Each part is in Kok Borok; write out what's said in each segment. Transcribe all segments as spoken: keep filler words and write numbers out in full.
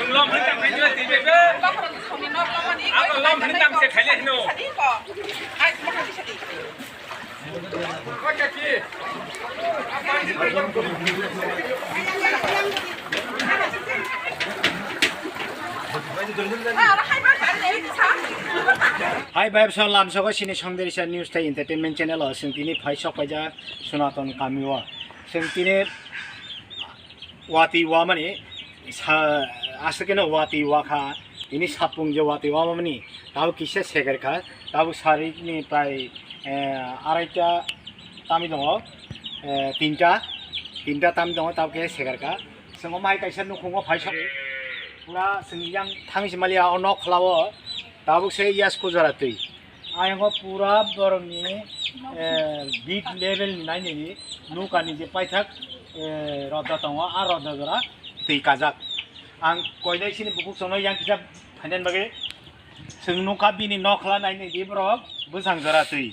Hai bai, bwswk lamsogo sini Songderisa News tei Entertainment Channel o chwng tini phai sok paijak Sonaton kami o. Chwng tini watwi wamani sa, aswk khe no watwi wakha, tini sapung je watwi wamani, tabuk kisa seger kha, tabuk sarikni prai, eh, araita tami tongo, eh, tinta, tinta tami tongo, tabuk khe seger kha. Chwng omo hai kaisa nukhungo phaisa, pura chwng yang thangsi maliya o nok khlao, tabuk se yasku jora twi. Ayang o pura borokni, eh, big level ni nainani nukani je paithak, eh, roda tongo, a roda jora twi kajak. Ang koinai sini bukhuk chongnai yang kisa phainani bagwi chwng nukha bini nokhla nainani borok bwsang jora twi.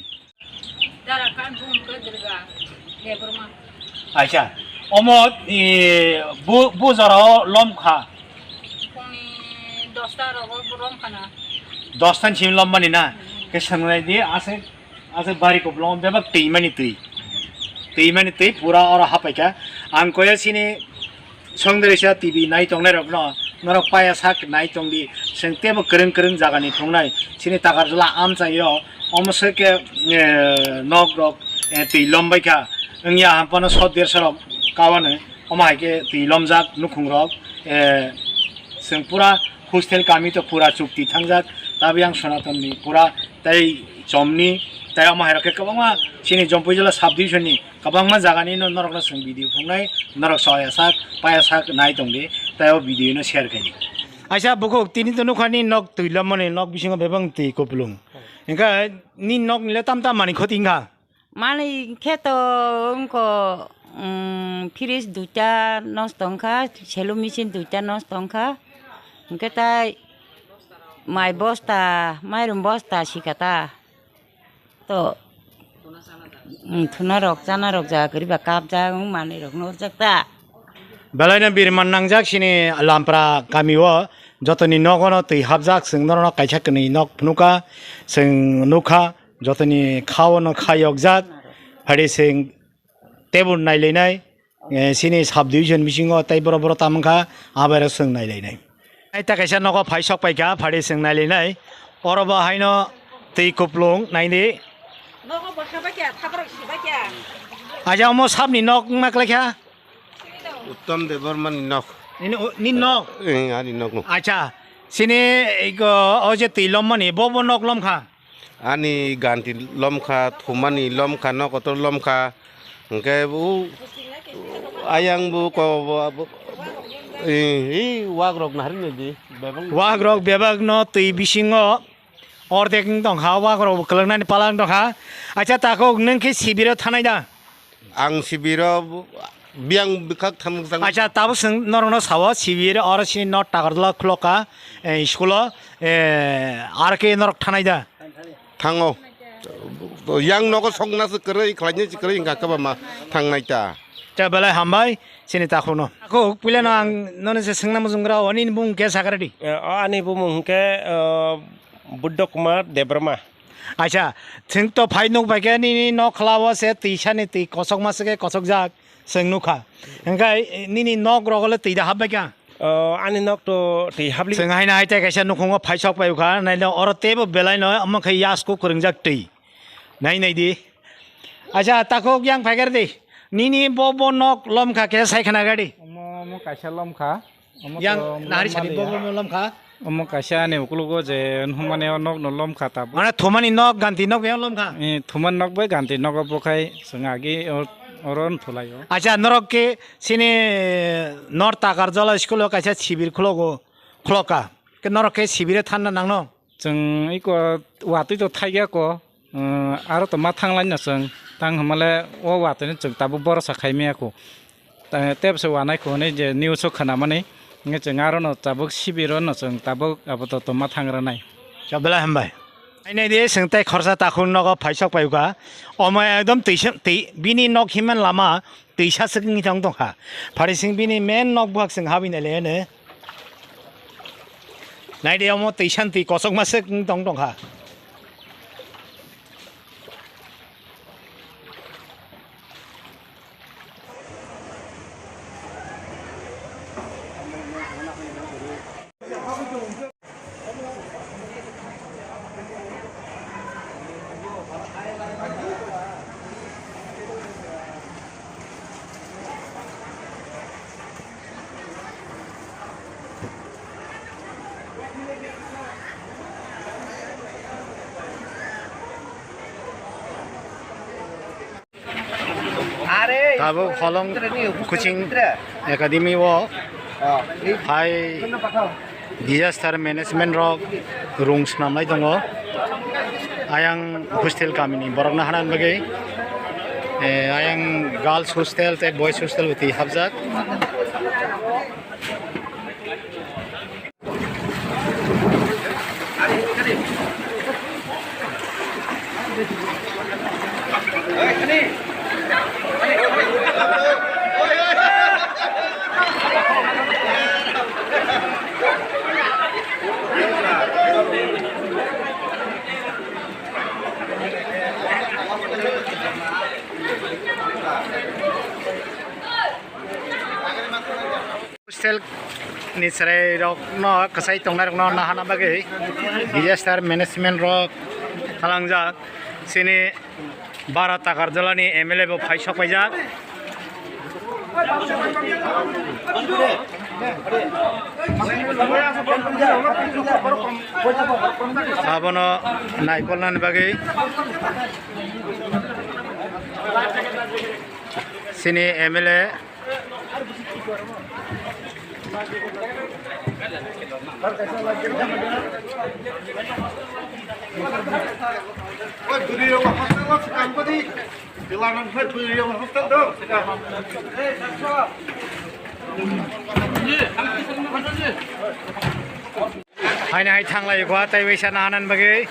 Dara kan bum ke Durga, Debbarma. Acha, omo, eh, bu, bu jora o lom kha. Phungni dosta rogo lom khana. Dosta ni simi lom mani na? Hmm. Khe swngnai di, aswk, aswk bari kuplung bebak twi mani twi. Twi mani twi pura oro hapai kha. Ang koya sini Songderisa T V nai tongnai rokno, norok paya sak nai tongdi, chwng teibo kwrwng kwrwng jagani thungnai, chini Takarjala amchaio, omo se khe, eh, nok rok, eh, twi lom bai kha, wngya hampano sot dersa rok kawano, omo hai khe twi lomjak nukhung rok, eh, chwng pura hostel kami to pura chukti thangjak, tabiyang Sonaton ni pura tei chomni, tei omo hai rok khe kwbangma chini Jampui jila sub division ni Kwbangma jagani no norokno chwng video phunuknai, norok soya sak, paya sak nai tongdi, tei o video no share khaidi. Aisa bukhuk, tini to nukha ni nok twi lomani, nok bisingo bebak twi kupulung. Hwnkhe ni nok ni le tam tam mani khoti wngkha? Mani khe to wngkho, um, fridge duita nosto wngkha, selo machine duita nosto wngkha. Hwnkhe tai mai bosta, mairum bosta sika ta. To, mm, thuna rok, chana rok ja kwrwi ba kap jak, wng manwi rok no jak ta. Belai no birman nangjak sini Lampra kami o, jotoni nogo no twi hapjak, chwng norok no kaisa kwnwi nok phunukha, chwng nukha, jotoni kha o no kha yokjak, phari chwng tebol nailainai, eh, sini sub division bisingo tei borok borok tamo wngkha, abairok chwng nailainai. Ai ta kaisa nogo phai sok paikha, phari chwng nailainai. Oro bo haino twi kuplung naidi. Nogo bo kha bai kha, thaborok si bai kha. Aja omo sabni nok wngma kwlaikha? Uttom Debbarma ni nok. Nini, nini nok? Eh, ani nok no. Acha, sini iko o je twi lommani, bo bo nok lomkha? Ani ganti lomkha, thumani lomkha, nokotor lomkha, hwnkhe bo ayang bo ko, bo, bo, eh, eh, wagrok nahar nai di, bebak. Wagrok bebak no twi bisingo ordek wng tongkha, wagrok bo kwlwknani pala wng tongkha. Acha, takhuk nwng khe sibiro thanai da? Ang sibiro biyang bwkhak thamjak. Acha, tabuk chwng norokno sao, sibir oro sini North Takarjala khulokha, eh, school o, eh, R K norok thanai da? Thango. Yang nogo sokna se kwrwi, khlaina se kwrwi, wngkha khe ba ma thangnai ta. Cha belai hambai, sini takhukno. Takhuk, puilano ang nono se swngna muchung gra, o nini bumung khe sakha rwdi? Eh, o ani bumung hwnkhe, eh, Buddha Kumar Debbarma. Acha, chwng to phai nuk bai khe nini nok khla o se twi sani twi kosok ma se khe kosok jak chwng nukha. Hwnkhe nini nok rogo le twi da hap bai kha? O, ani nok to twi hapli. Chwng haino hai tei kaisa nukhungo phai sok pai kha, naino oro teibo belai no omo khe yasku kwrwngjak twi. Nai nai di. Acha, takhuk yang phai khe rwdi. Nini bo bo nok lom kha khe sai khna gadi. Omo, omo kaisa lom kha. Omo yang to nahari sani lom bo maliya. Bo lom kha. Omo kaisa ani ukulugo je nhumani o nok no lom kha tabuk. Mane thumani nok, ganti nok yang lom kha. Eh, thumani nok bai ganti nok bo khai chwng agi or-, oro nthulai o. Acha, norok ke sini North Takarjala school o kaisa sibir khlogo, khloka. Ke norok ke sibire thanna nangno? Chwng iko watwi to thaigya ko, eh, aro to ma thanglaino chwng, tang hwnmale o watwino chwng tabuk borosa khai maya ko. Ta-, tebse wanai ko hwnwi je news o khwnamani, hwnkhe chwng arono tabuk sibiro no chwng tabuk abo to tongma thang rwnai. Cha belai hambai. Ai nai di, chwng tei khorsa takhuk nogo phaisok paiuka. Omo ekdom twi se-, twi, bini nok himan lama twisa swk wngwi tong tongkha. Pharising bini main nok buhak chwng habwi nai le hwno. Naidi omo twi san twi kosokma se wng tong tong kha. Tabuk Holong Coaching Academy o hai disaster management rok rung swnamnai tongo. Ayang hostel kamini borokno hana bagwi, eh, ayang girls hostel tei boys hostel bo twi hapjak. Hostel ni chwrai rok no kwchai tongnai rok no nahana bagwi disaster management rok khalangjak. Chini Bharat Takarjala ni M L A bo phai sok paijak. Abono naikolnani bagwi chini M L A. Haino hai thanglai kho, tei waisa nahanan bagwi.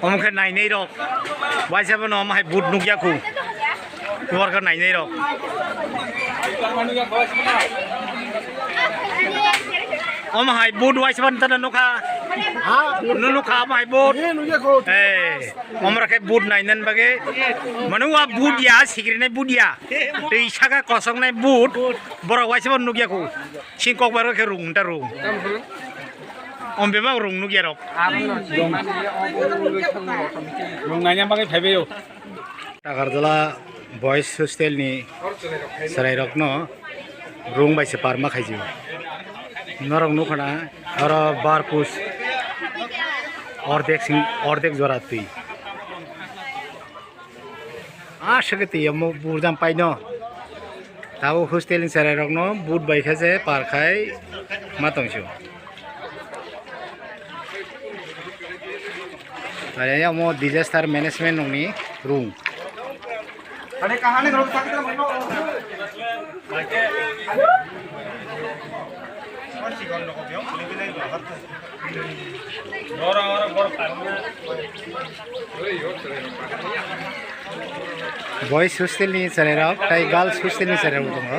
Omo khe nainai rok. Waisa bono omo hai boot nukya khu. Worker nainai rok. Omo hai boot waisa ban tana nukha. Ha? Nu nukha omo hai boot. He, nukya khu. Eh, omo rok khe boot nainan bagwi. Mane wa boot ya, sikrinai boot ya. Twi saka kosoknai boot. Borok waisa ban nukya khu. Sing kokbar khe rung ta rung. Om bebak rung nukya rok. Rung naina bagwi phaibaio. Takarjala Boys Hostel ni chwrairokno rung bai se parma khaijio. Norok nukha na oro bar pus ordek sing, ordek jora twi. Ah, swkhe twi omo burjam paino. Tabuk hostel ni chwrairokno boot bai khe se par khai ma tongsu. Are omo disaster management nokni room. Boys hostel ni chwrairok tei girls hostel ni chwrairok tongo.